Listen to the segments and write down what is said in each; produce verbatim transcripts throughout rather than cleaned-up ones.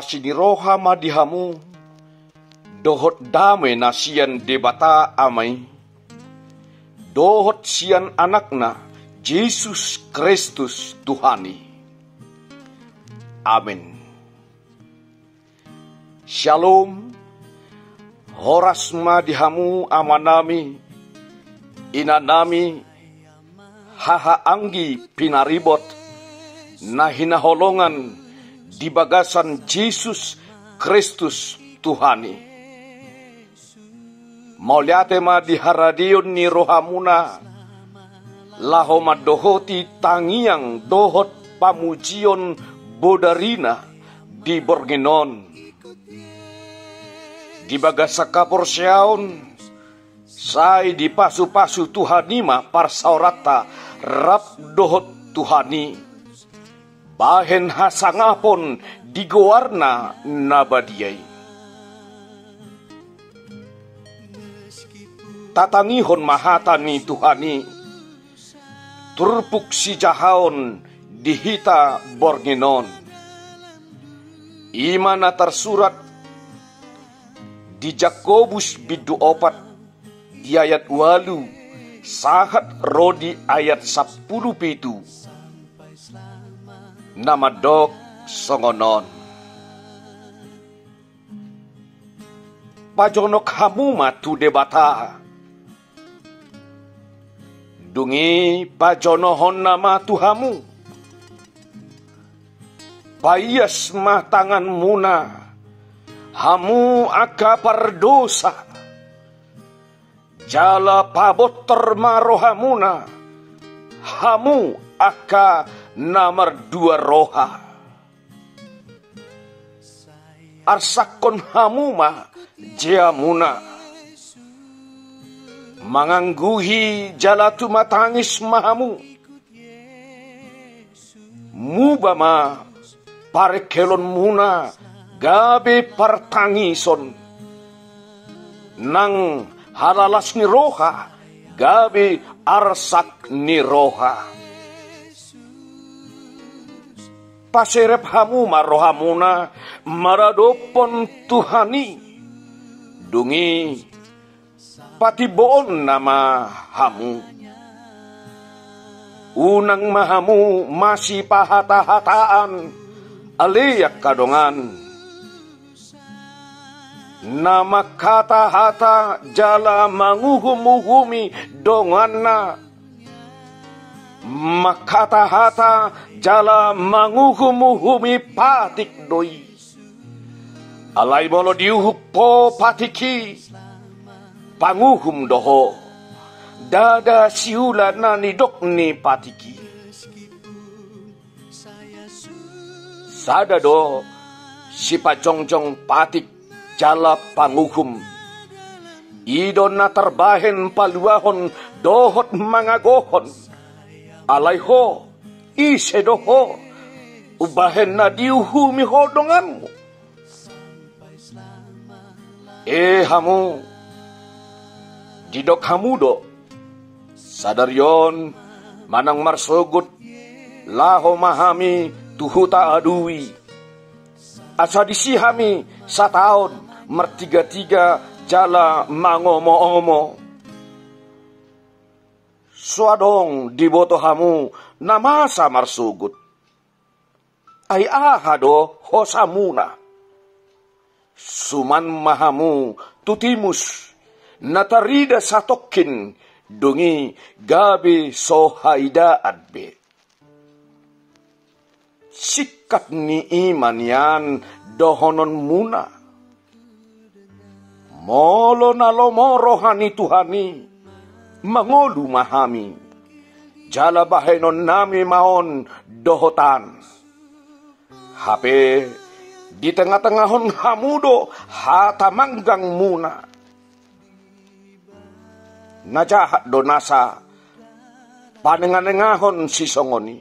Asi ni roha ma di hamu, dohot dame na sian Debata Ama i, dohot sian Anakna, Jesus Kristus Tuhan i. Amen. Syalom. Horas ma di hamu amanami, inanami, hahaanggi pinaribot na hinaholongan di bagasan Jesus Kristus Tuhan i. Mauliate ma di haradeon ni rohamuna, laho mandohoti tangiang dohot pamujion bodarina di borngin on. Di bagasan haporseaon, sai dipasupasu Tuhan i ma parsaoranta rap dohot Tuhan i, bahen hasangapon di goarna na badia i. Tatangihon ma hata ni Tuhan i, turpuk sijahaon di hita borngin on. I ma na tarsurat di Jakobus bindu opat, di ayat ualu sahat ro di ayat sampulu pitu, na mandok songon on. Pajonok hamu ma tu Debata, dung i pajonohonna ma tu hamu. Paias ma tanganmuna, hamu angka pardosa, jala pabontor ma rohamuna, hamu angka na mardua roha. Arsakkon hamu ma jeamuna, mangangguhi jala tumatangis ma hamu. Muba ma parengkelonmuna gabe partangison, nang halalas ni roha gabe arsak ni roha. Paserep hamu ma rohamuna maradophon Tuhan i, dung i patimboonna ma hamu. Unang ma hamu masipahatahataan, ale angka dongan, na manghatahata jala manguhumuhumi donganna. Manghatahata jala manguhumuhumi patik do i. Alai molo diuhum ho patik i, panguhum do ho, ndada siula na nidok ni patik i. Sada do sipajongjong patik jala panguhum. I do na tarbahen paluahon dohot mangagohon. Alai ho, ise do ho, umbahen na diuhumi ho donganmu? E hamu, didok hamu do, sadari on manang marsogot, laho ma hami tu huta Adui, asa disi hami sataon martigatiga jala mangomoomo. So adong diboto hamu na masa marsogot. Ai aha do hosamuna? Suman ma hamu tu timus, na tarida satongkin, dung i gabe so haidaan be. Singkat ni i ma nian dohononmuna. Molo na lomo roha ni Tuhan i, mangolu ma hami, jala bahenonnami ma on dohot an. Hape ditengatengahon hamu do hata manggangmuna. Na jahat do nasa panenganengahon sisongon i.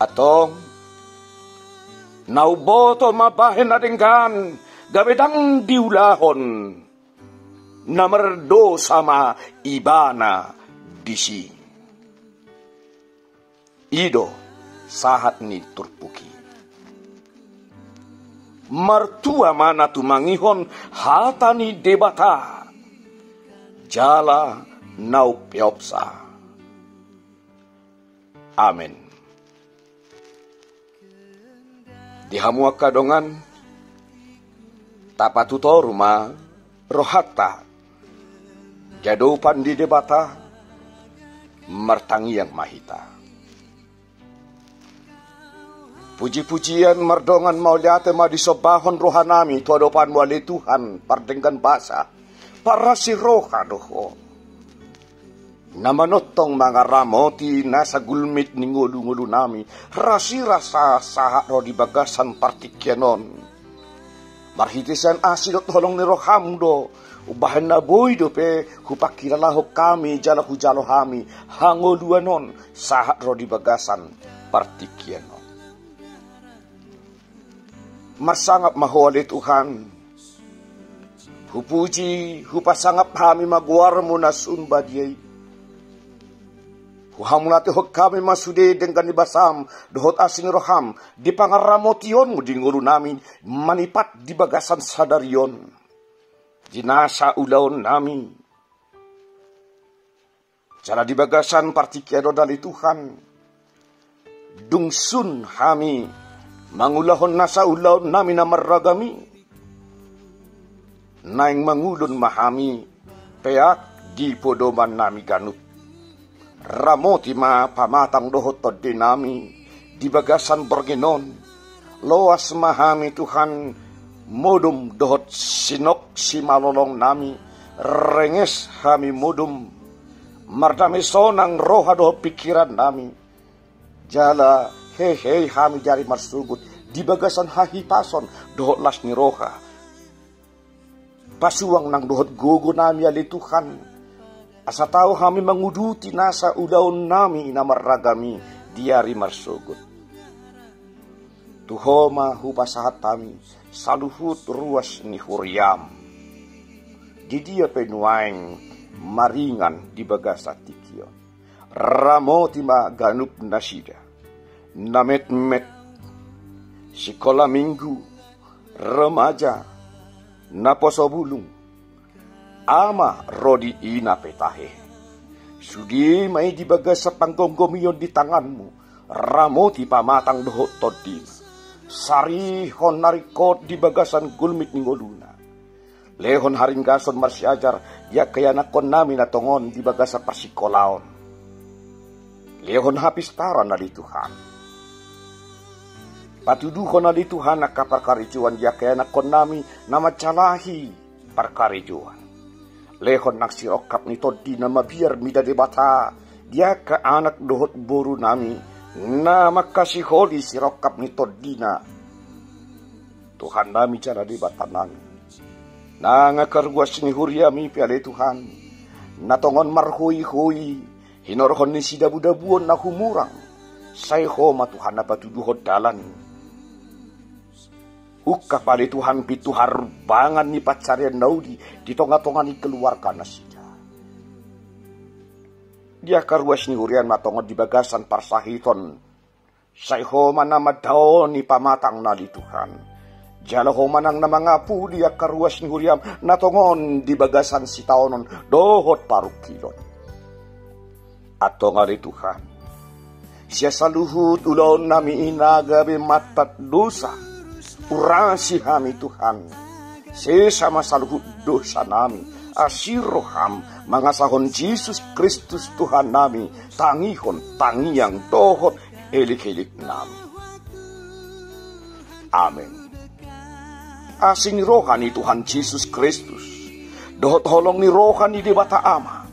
Antong, na umboto ma bahen na denggan, gabe ndang diulahon na mardosa ma ibana disi. I do sahat ni turpuk i. Martua ma na tumangihon hata ni Debata jala na umpeopsa. Amen. Di hamu angka dongan, tapatutoru ma rohanta di adopan ni Debata. Martangiang ma hita. Puji-pujian mardongan mauliate ma disombahon rohanami tu adopanmu ale Tuhan, pardenggan basa, parasi roha do Ho, na manongtong mangaramoti nasa gulmit ni ngolu-ngolunami, rasirasa sahat ro di bagasan partingkian on. Marhite sian asi dohot holong ni roham do umbahen na boi dope hupangkilalahon hami jala hujalo hami hangoluan on sahat ro di bagasan partingkian on. Marsangap ma Ho ale Tuhan. Hupuji, hupasangap hami ma goarmu na sun badia i. Huhamuliatehon hami ma sude denggan ni basam dohot asi ni roham di pangaramotionmu di ngolunami manipat di bagasan sadari on, di nasa ulaonnami jala di bagasan partingkian on ale Tuhan. Dung sun hami mangulahon nasa ulaonnami na marragam i, naeng mangulon ma hami peak di podomannami ganup. Ramoti ma pamatang dohot tondinami di bagasan borngin on. Loas ma hami Tuhan modom dohot sinok simalolongnami, renges hami modom, mardame sonang roha dohot pingkirannami, jala hehe hami di ari marsogot di bagasan hahipason dohot las ni roha. Pasuang nang dohot gogonami ale Tuhan, asa tau hami manguduti nasa ulaonnami na marragam i di ari marsogot. Tu Ho ma hupasahat hami saluhut ruas ni huriam, di dia pe nuaeng maringan di bagasan tingki on. Ramoti ma ganup nasida, na metmet, sikola minggu, remaja, naposo bulung, ama ro di ina pe tahe. Sude ma i di bagasan panggomgomion di tanganmu, ramoti pamatang dohot tondina. Sarihon na ringkot di bagasan gulmit ni ngoluna. Lehon haringgason marsiajar di angka ianakkonnami na tongon di bagasan parsingkolaon. Lehon hapistaran ale Tuhan. Patuduhon ale Tuhan angka parkarejoan di angka ianakkonnami na manjalahi parkarejoan. Lehon nang sirongkap ni tondi na mabiar mida Debata di angka anak dohot borunami na mangkasiholi sirongkap ni tondina. Tuhannami jala Debatanami. Nang angka ruas ni huriami pe ale Tuhan, na tongon marhoihoi hinorhon ni sidabudabuon na humurang, sai Ho ma Tuhan na patuduhon dalan. Ungkap ale Tuhan pintu harumbangan ni pansarian na uli di tongatonga ni keluarga nasida. Di angka ruas ni huriam na tongon di bagasan parsahiton, sai Ho ma na mandaoni pamatangna ale Tuhan. Jala Ho ma nang na mangapuli angka ruas ni huriam na tongon di bagasan sitaonon dohot parungkilon. Antong ale Tuhan, sian saluhut ulaonnami i na gabe martat dosa, urasi hami Tuhan. Sesa ma saluhut dosanami, asi roham mangasahon Jesus Kristus Tuhannami, tangihon tangiang dohot elekeleknami. Amen. Asi ni roha ni Tuhan Jesus Kristus, dohot holong ni roha ni Debata Ama,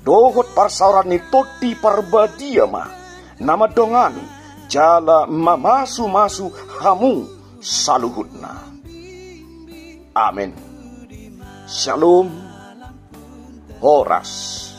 dohot parsaoran ni Tondi Parbadia ma na mandongani jala mamasumasu hamu saluhutna. Amen. Shalom. Horas.